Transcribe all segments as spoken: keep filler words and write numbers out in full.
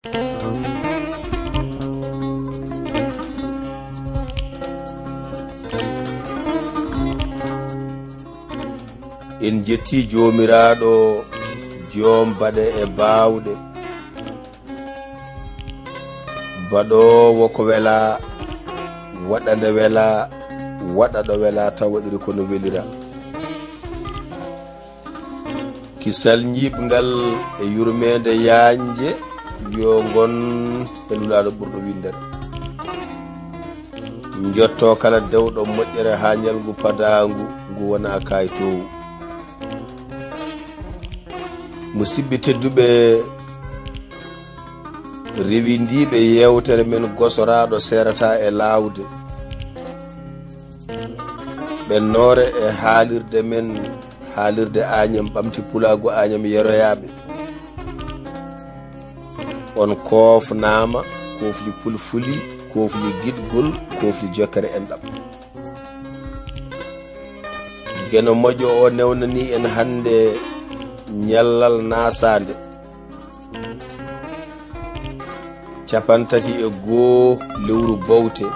En njetti Joomiraaɗo, joom baɗe e baawɗe. Baɗoowo ko welaa, waɗa nde welaa, waɗa ɗo welaa, taw waɗiri ko no welira. Kisal ñiiɓngal e yurmeende yaañde yo ngon e Nulaaɗo ɓurɗo winndere. Njotto kala dewɗo moƴƴere haa ñalngu padaangu ngu wona kaaytoowu. Musidɓe tedduɓe, rewindiiɓe yeewtere men gosoraaɗo seerata e laawde, ɓennoore e haalirde men, haalirde Aañam Ɓamti Pulaagu Aañam Yeroyaaɓe. On koofnaama, koofli pulfuli, koofli giɗgol, koofli jokkere enɗam. Geno moƴƴo o newnanii en hannde ñallal naasaande, cappanɗe tati e goo lewru bowte,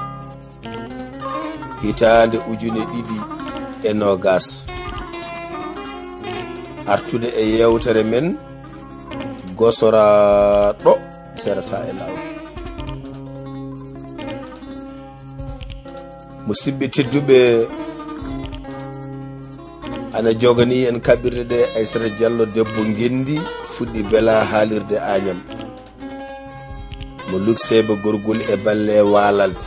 hitaande ujune ɗiɗi e noogas. Artude e yeewtere men gosoraaɗo seerata e laawol. Musidɓe tedduɓe, ana joganii en kaɓirɗe ɗe Aissata Diallo debbo Ngenndi fuɗɗi bela haalirde Aañam. Mo Lukseeba Gorgol e balle waalalde.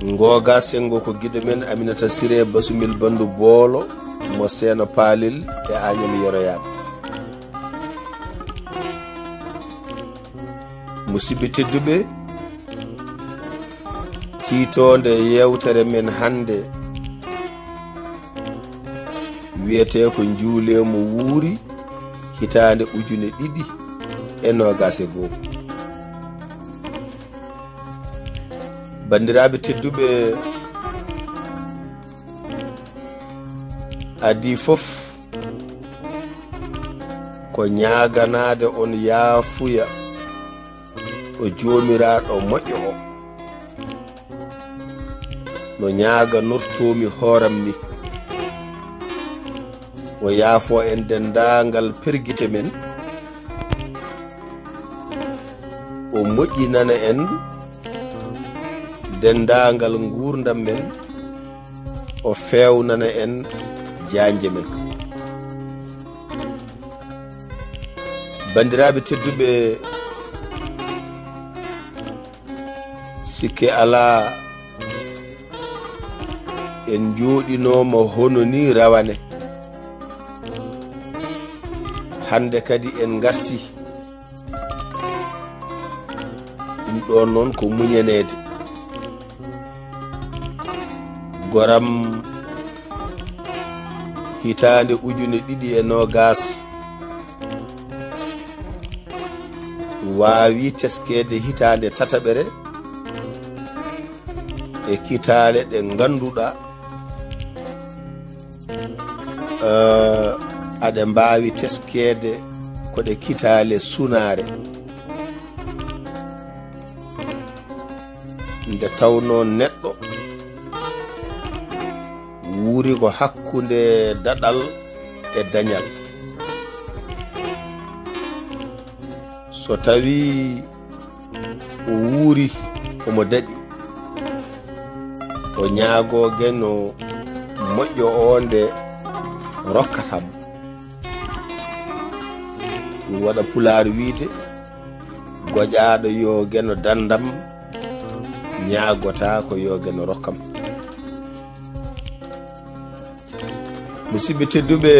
Ngooga senngo ko giɗo men Aminata Siree Basumel Banndu Boolo mo Seeno Paalel e Aañam Yeroyaaɓe. Musidɓe tedduɓe, tiitoonde yeewtere men hannde wiyetee ko Njuulee mo wuuri hitaande ujune ɗiɗi e noogas e goo. Banndiraaɓe tedduɓe, adii fof ko ñaaganaade on yaafuya o Joomiraaɗo moƴƴo o, no ñaaganortoomi hooram ni. O yaafoo en denndaangal pergite men, o moƴƴinana en denndaangal nguurndam men, o feewnana en jaanje men. Banndiraaɓe tedduɓe, sikke alaa, en njooɗinooma hono nii rawane. Hannde kadi en ngartii. Ɗum ɗoon noon ko muñaneede. Goram hitaande ujune ɗiɗi e noogas waawi teskeede hitaande tataɓere e kitaale ɗe ngannduɗaa, eh, aɗe mbaawi teskeede ko ɗe kitaale sunaare. Nde tawnoo neɗɗo wuuri ko hakkunde daɗal e dañal. So tawii o wuuri omo daɗi, o ñaagoo Geno moƴƴo o nde rokkata mo. Ɗum waɗa Pulaar wiyde, "Goƴaaɗo yo Geno danndam, ñaagotaako yo Geno rokkam." Musidɓe tedduɓe,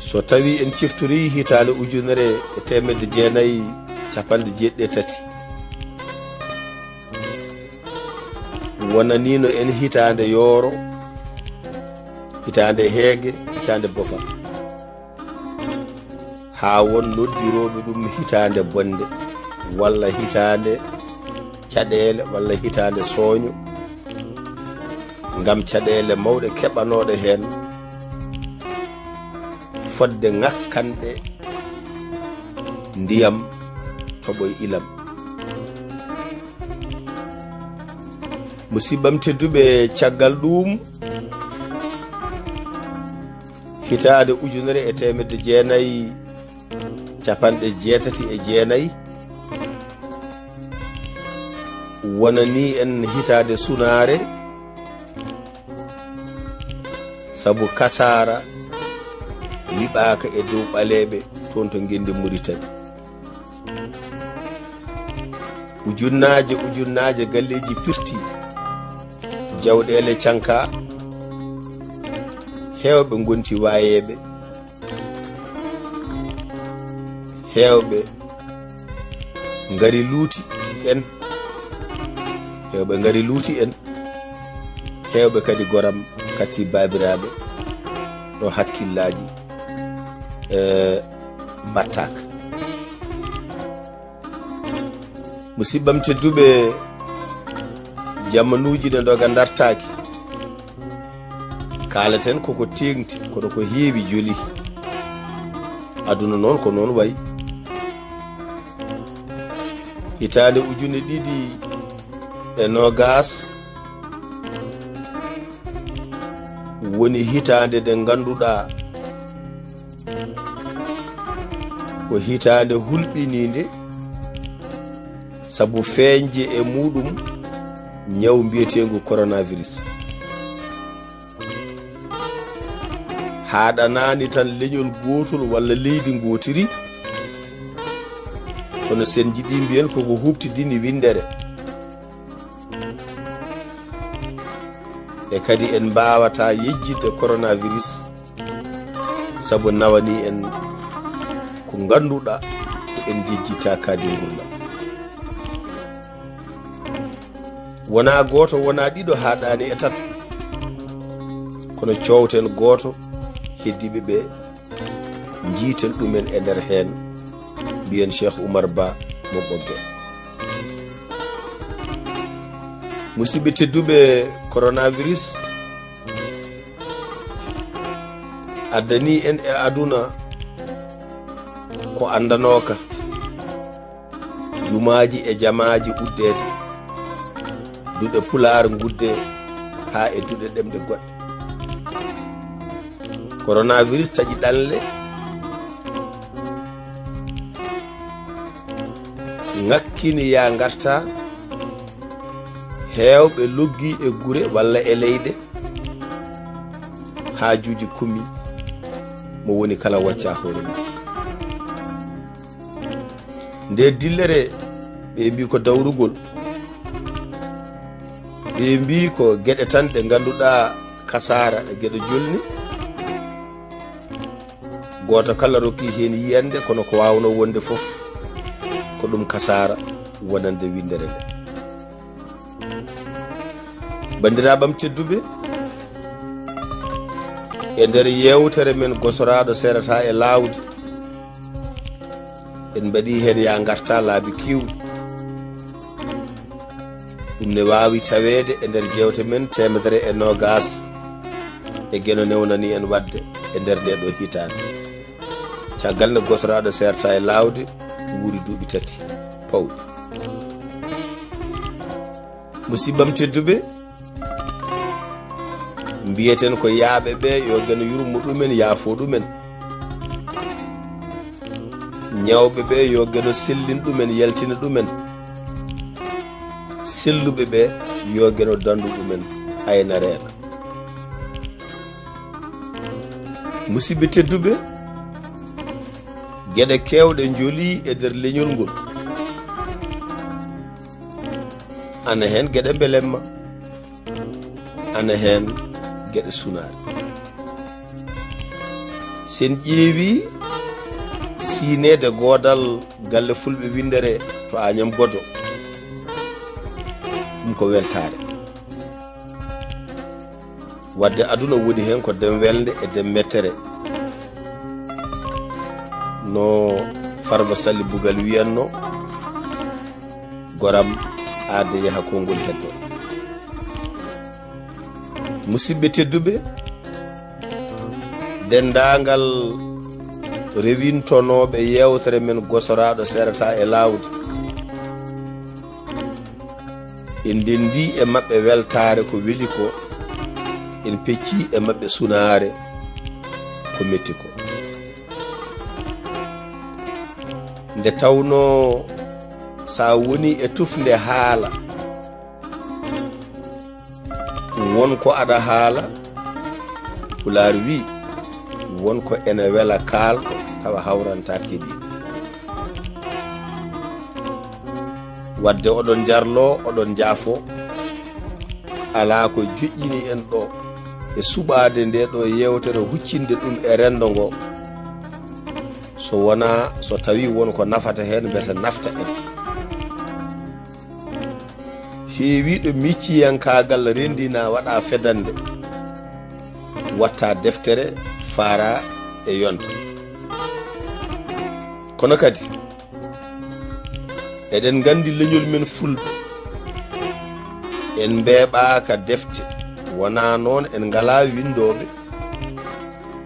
so tawii en ciftorii hitaande ujunere e teemedde jeenayi cappanɗe jeeɗiɗi e tati, wonaniino en hitaande yooro, hitaande heege, hitaande bofal. Haa won noddirooɓe ɗum hitaande bonnde, walla hitaande caɗeele, walla hitaande sooño, ngam caɗeele mawɗe keɓanooɗe heen, fodde ŋakkanɗe ndiyam toɓo e ilam. Musiɓɓam tedduɓe, caggal ɗum, hitaande ujunere e teemedde jeenayi capanɗe jeetati e jeenayi, wonani en hitaande sunaare, sabu kasaara liɓaaka e dow ɓaleeɓe toon to ngenndi Muritani. Ujunnaaje, ujunnaaje galleeji pirti, jawɗeele canka, heewɓe ngonti waayeeɓe, heewɓe ngari luuti en, heewɓe ngari luuti en, heewɓe kadi goram kati baabiraaɓe ɗo hakkillaaji, eh, mbattaaka. Musiɓɓam tedduɓe, jamanuuji ne ndoga dartaaki. Kaalaten koko teeŋti, kono ko heewi joli. Aduna noon ko noon wayi. Hitaande ujune ɗiɗi e noogas woni hitaande nde ngannduɗaa ko hitaande hulɓiniinde sabu feeñde e muɗum ñaw mbiyeteengu coronavirus. Haaɗanaani tan leñol gootol walla leydi ngootiri, kono sen njiɗi mbiyen koko huɓtidini winndere. E kadi en mbaawata yejjitde coronavirus, sabu nawani en ko ngannduɗaa ko en njejjita kadi ngurndan. Wonaa gooto, wonaa ɗiɗo, haaɗaani e tato, kono coowten gooto, heddiiɓe ɓe njiiten ɗumen e nder heen, mbiyen Cheikh Oumar Ba mo Ɓoggee. Musiɓɓe tedduɓe, coronavirus addani en e aduna ko anndanooka. Jumaaji e jamaaji uddeede, duɗe pulaar ngudde haa e duɗe ɗemɗe goɗɗe. Coronavirus taƴi ɗanle, ŋakkini yaa ngarta, heewɓe loggi e gure walla e leyɗe, haajuuji kumi, mo woni kala wacca hoore mum. Nde dillere, ɓe mbi ko dawrugol. Ɓe mbi ko geɗe tan ɗe ngannduɗaa kasaara e geɗe jolni. Gooto kala rokki heen yiyannde, kono ko waawnoo wonde fof, ko ɗum kasaara wonande winndere nde. Banndiraaɓam tedduɓe, e nder yeewtere men gosoraaɗo seerata e laawdi, en mbaɗi heen yaa ngarta laabi keewɗi. Ɗum ne waawi taweede e nder jeewte men teemedere e noogas e Geno newnani en waɗde e nder nde ɗo hitaande. Caggal nde gosoraaɗo seerata e laawdi wuuri duuɓi tati pawɗi. Musiɓɓam tedduɓe, mbiyeten ko yaaɓe ɓe, yo Geno yurmo ɗumen, yaafo ɗumen. Ñawɓe ɓe, yo Geno sellin ɗumen, yaltina ɗumen. Selluɓe ɓe, yo Geno dandu ɗumen, ayna reena. Musiɓɓe tedduɓe, geɗe keewɗe njolii e nder leñol ngol. Ana heen geɗe mbelemma, ana heen geɗe sunaare. Sen ƴeewi siineede goodal galle fulɓe winndere to Añam Godo, ɗum ko weltaare. Wadde aduna woni heen ko dem welnde e dem mettere. No Farba Sali Bugal wiyanno, goram aade yaha konngol heddo. Musiɓɓe tedduɓe, denndaangal rewintonooɓe yeewtere men gosoraaɗo seerata e laawde. En ndenndi e maɓɓe weltaare ko weli ko, en pecci e maɓɓe sunaare ko metti ko. Nde tawnoo so a woni e tufnde haala, won ko aɗa haala, Pulaar wi, won ko ene wela kaalɗo tawa hawrantaa keɗiiɗo. Wadde oɗon njarloo, oɗon njaafoo, alaa ko joƴƴini en ɗo e suɓaade nde ɗo yeewtere, huccinde ɗum e renndo ngo, so wonaa so tawii won ko nafata heen, mbete nafta en. Heewiiɗo micciyankaagal renndina, waɗa fedannde, watta deftere, faara e yonta. Kono kadi, eɗen nganndi leñol men Fulɓe, en mbeeɓaaka defte, wonaa noon en ngalaa winndooɓe,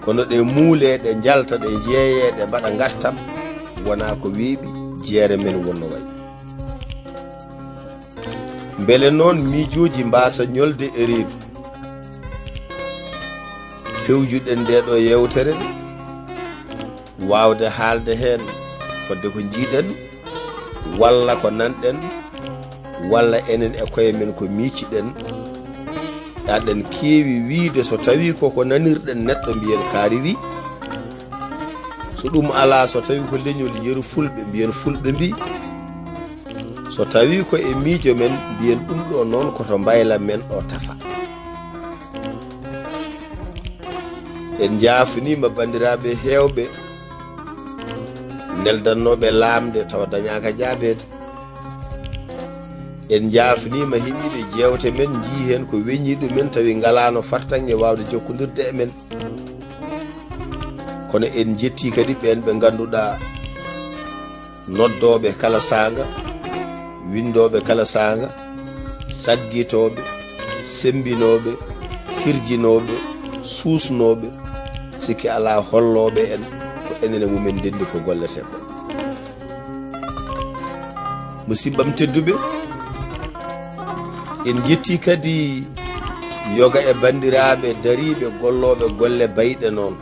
kono ɗe muulee, ɗe njalta, ɗe njeeyee, ɗe mbaɗa ngartam, wonaa ko weeɓi jeere men wonno wayi. Mbele noon miijooji mbaasa ñolde e reedu? Pewjuɗen nde ɗo yeewtere, waawde haalde heen fodde ko njiiɗen, walla ko nanɗen, walla enen e koye men ko miicciɗen. Aɗen keewi wiyde, so tawii ko ko nanirɗen neɗɗo, mbiyen kaari wi. So ɗum alaa, so tawii ko leñol yeru Fulɓe, mbiyen Fulɓe mbi. So tawii ko e miijo men, mbiyen ɗum ɗo noon ko to mbayla men ɗo tafa. En njaafniima banndiraaɓe heewɓe neldannooɓe laamde tawa dañaaka jaabeede. En njaafniima heɗiiɓe jeewte men, njii heen ko weññi ɗumen, tawi ngalaano fartaŋŋe waawde jokkondirde e men. Kono en njettii kadi ɓeen ɓe ngannduɗaa, noddooɓe kala saanga, winndooɓe kala saanga, saggitooɓe, semmbinooɓe, hirjinooɓe, suusnooɓe, sikke alaa hollooɓe en ko enen e mumen ndenndi ko golletee ko. Musiɓɓam tedduɓe, en njettii kadi yoga e banndiraaɓe dariiɓe gollooɓe golle bayɗe noon.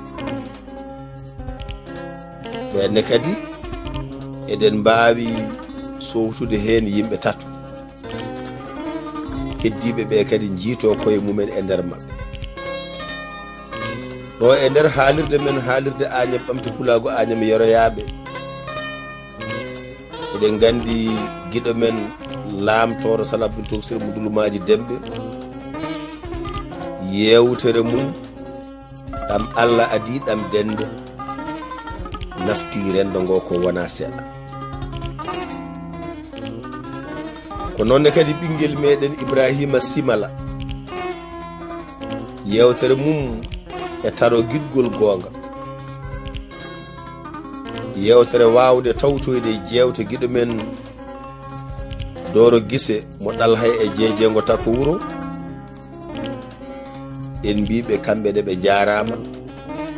Ɓeenne kadi eɗen mbaawi sowtude heen yimɓe tato. Heddiiɓe ɓe kadi njiytoo koye mumen e nder maɓɓe. Ɗo e nder haalirde men, haalirde Añam Ɓamte Pulaagu, Añam Yeroyaaɓe. Eɗen nganndi giɗo men laamtooro Sala Abdul Tokosir mo Dulumaaji Demɓe, yeewtere mum ɗam Alla adii ɗam dennde, nafti renndo ngo ko wonaa seeɗa. Ko noon ne kadi ɓinngel meɗen Ibraahiima Simala, yeewtere mum e taro giɗgol goonga. Yeewtere waawde tawtoyde jeewte giɗo men Dooro Gise mo Ɗalhay e Jeejeengo Takko Wuro. En mbiiɓe kamɓe ne ɓe njaaraama.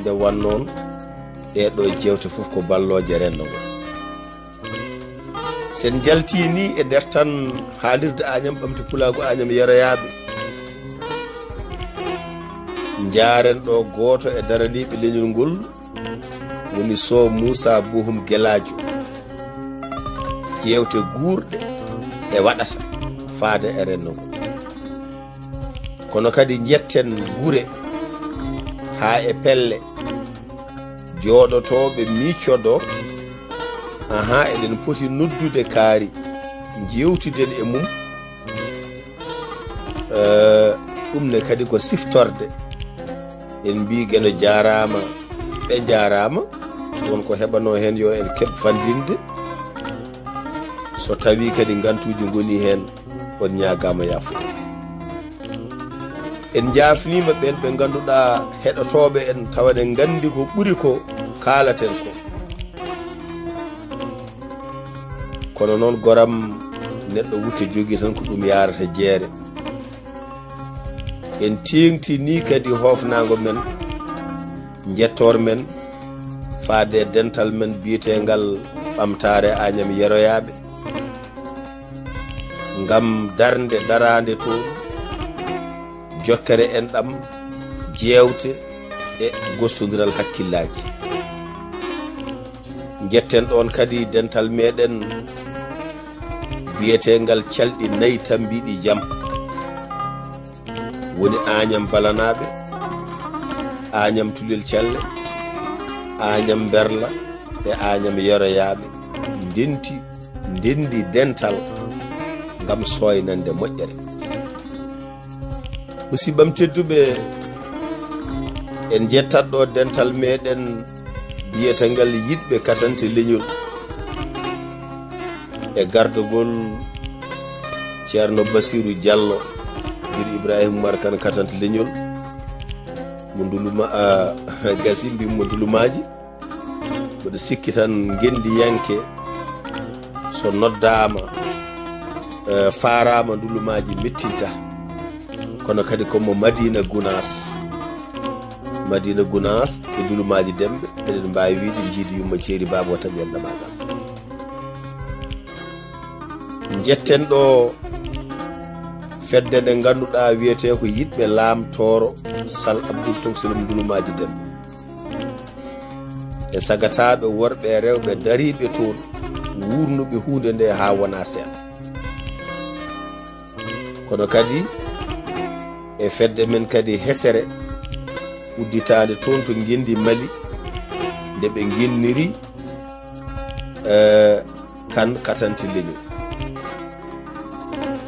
Nde wannoon, ɗee ɗo jeewte fof ko ballooje renndo ngo. Sen njaltii ni e nder tan haalirde Añam Ɓamte Pulaagu, Añam Yeroyaaɓe, njaaren ɗo gooto e daraniiɓe leñol ngol, woni Soh Muusaa Bohum Gelaajo. Jeewte guurɗe ɗe waɗata faade e renndo ngo. Kono kadi njetten gure haa e pelle, jooɗotooɓe miiccodoo. Ahaa, eɗen poti noddude kaari, njeewtiden e mum. Eh, ɗum ne kadi ko siftorde. En mbii Geno jaaraama, ɓe njaaraama. Won ko heɓanoo heen, yo en keɓ fanndinde. So tawii kadi ngantuuji ngonii heen, on ñaagaama yaafo. En njaafniima ɓeen ɓe ngannduɗaa heɗotooɓe en, tawa ne nganndi ko ɓuri ko kaalaten ko. Kono noon, goram neɗɗo wutte jogii tan ko ɗum yaarata jeere. En teeŋtinii kadi hoofnaango men, njettoor men, Faade dental men biyeteengal Ɓamtaare Añam Yeroyaaɓe, ngam darnde daraande toon, jokkere enɗam, jeewte e gostondiral hakkillaaji. Njetten ɗoon kadi dental meɗen biyeteengal Calɗi Nayi Tammbiiɗi Jam. Woni Añam Balanaaɓe, Añam Tulel Calle, Añam Mberla e Añam Yeroyaaɓe ndenti, ndenndi dental ngam sooynande moƴƴere. Musiɓɓam tedduɓe, en njettat ɗo dental meɗen biyeteengal Yiɗɓe Katante Leñol e gardogol Ceerno Basiru Jallo, mbir Ibrahima Umar Kan Katante Leñol, mo Nduluma, a, gasi mbimmo Ndulumaaji. Mboɗo sikki tan ngenndiyanke so noddaama, e, faaraama Ndulumaaji mettinta. Kono kadi ko mo Madina Gunaas. Madina Gunaas e Ndulumaaji Demɓe, eɗen mbaawi wiyde njiidi yumma ceeri baaba o taƴi enɗam maagal. Njetten ɗo fedde nde ngannduɗaa wiyetee ko Yiɗɓe Laamtooro Sal Abdul Tokosel Ndulumaaji Demɓe. E sagataaɓe worɓe e rewɓe dariiɓe toon, wuurnuɓe huunde nde haa wona seeɗa. Kono kadi e fedde men kadi hesere udditaande toon to ngenndi Mali, nde ɓe ngenniri, eh, Kan Katante Leñol.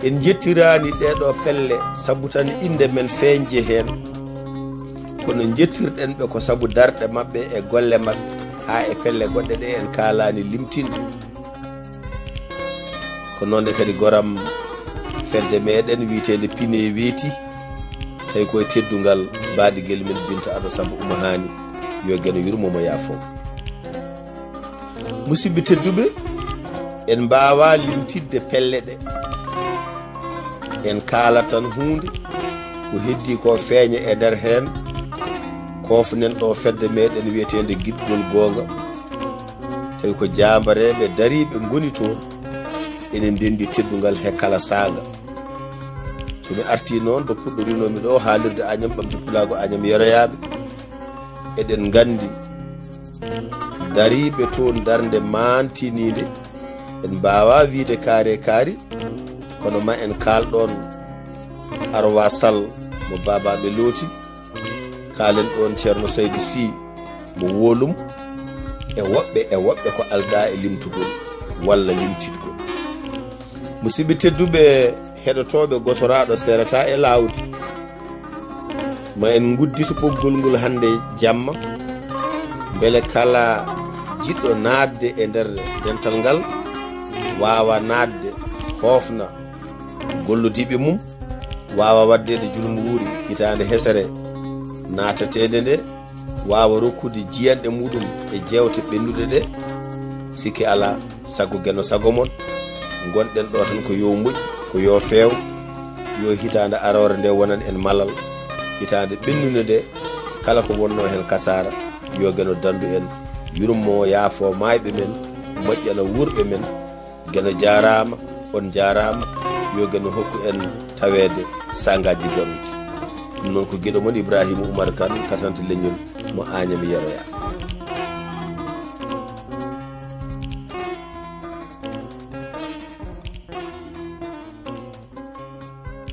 En njettiraani ɗee ɗo pelle sabu tan innde men feeñde heen, kono njettirɗen ɓe ko sabu darɗe maɓɓe e golle maɓɓe, haa e pelle goɗɗe ɗe en kaalaani limtinde. Ko noon ne kadi goram fedde meɗen wiyeteende Pine Weeti, tawi koye teddungal baaɗigel men Binta Ado Samba Oumou Hani, yo Geno yurmo mo yaafo. Musiɓɓe tedduɓe, en mbaawaa limtidde pelle ɗe. En kaalat tan huunde, ko heddii ko feeña e nder heen, koofnen ɗo fedde meɗen wiyeteende Giɗgol Goonga. Tawi ko jaambareeɓe dariiɓe ngoni toon, ene ndenndi teddungal he kala saanga. So mi artii noon to puɗɗorinoomi ɗo haalirde Añam Ɓamde Pulaagu Añam Yeroyaaɓe, eɗen nganndi dariiɓe toon darnde maantiniinde, en mbaawaa wiyde kaari e kaari, kono ma en kaal ɗoon Arwa Sal mo Baabaaɓe Looti, kaalen ɗoon Ceerno Saydu Sih mo Wolum, e woɓɓe e woɓɓe ko aldaa e limtugol walla limtitgol. Musiɓɓe tedduɓe heɗotooɓe, gotoraaɗo seerataa e laawdi. Ma en nguddito ɓoggol ngol hannde jamma, mbele kala jiɗɗo naatde e nder dental ngal waawa naatde, hoofna gollodiiɓe mum, waawa waɗdeede julmbuuri hitaande hesere naatateende nde, waawa rokkude jiyanɗe muɗum e jeewte ɓennuɗe ɗe. Sikke alaa, sago Geno sago mon, ngonɗen ɗo tan ko yo moƴƴu, ko yo feew, yo hitaande aroore nde wonan en malal, hitaande ɓennunde nde, kala ko wonnoo heen kasaara, yo Geno danndu en, yurmo, yaafo maayɓe men, moƴƴana wuurɓe men. Geno jaaraama, on njaaraama, yo Geno hokku en taweede saangaaji garuuji. Ɗum noon ko giɗo mon Ibrahima Oumar Kane, Katante Leñol mo Añam Yeroya.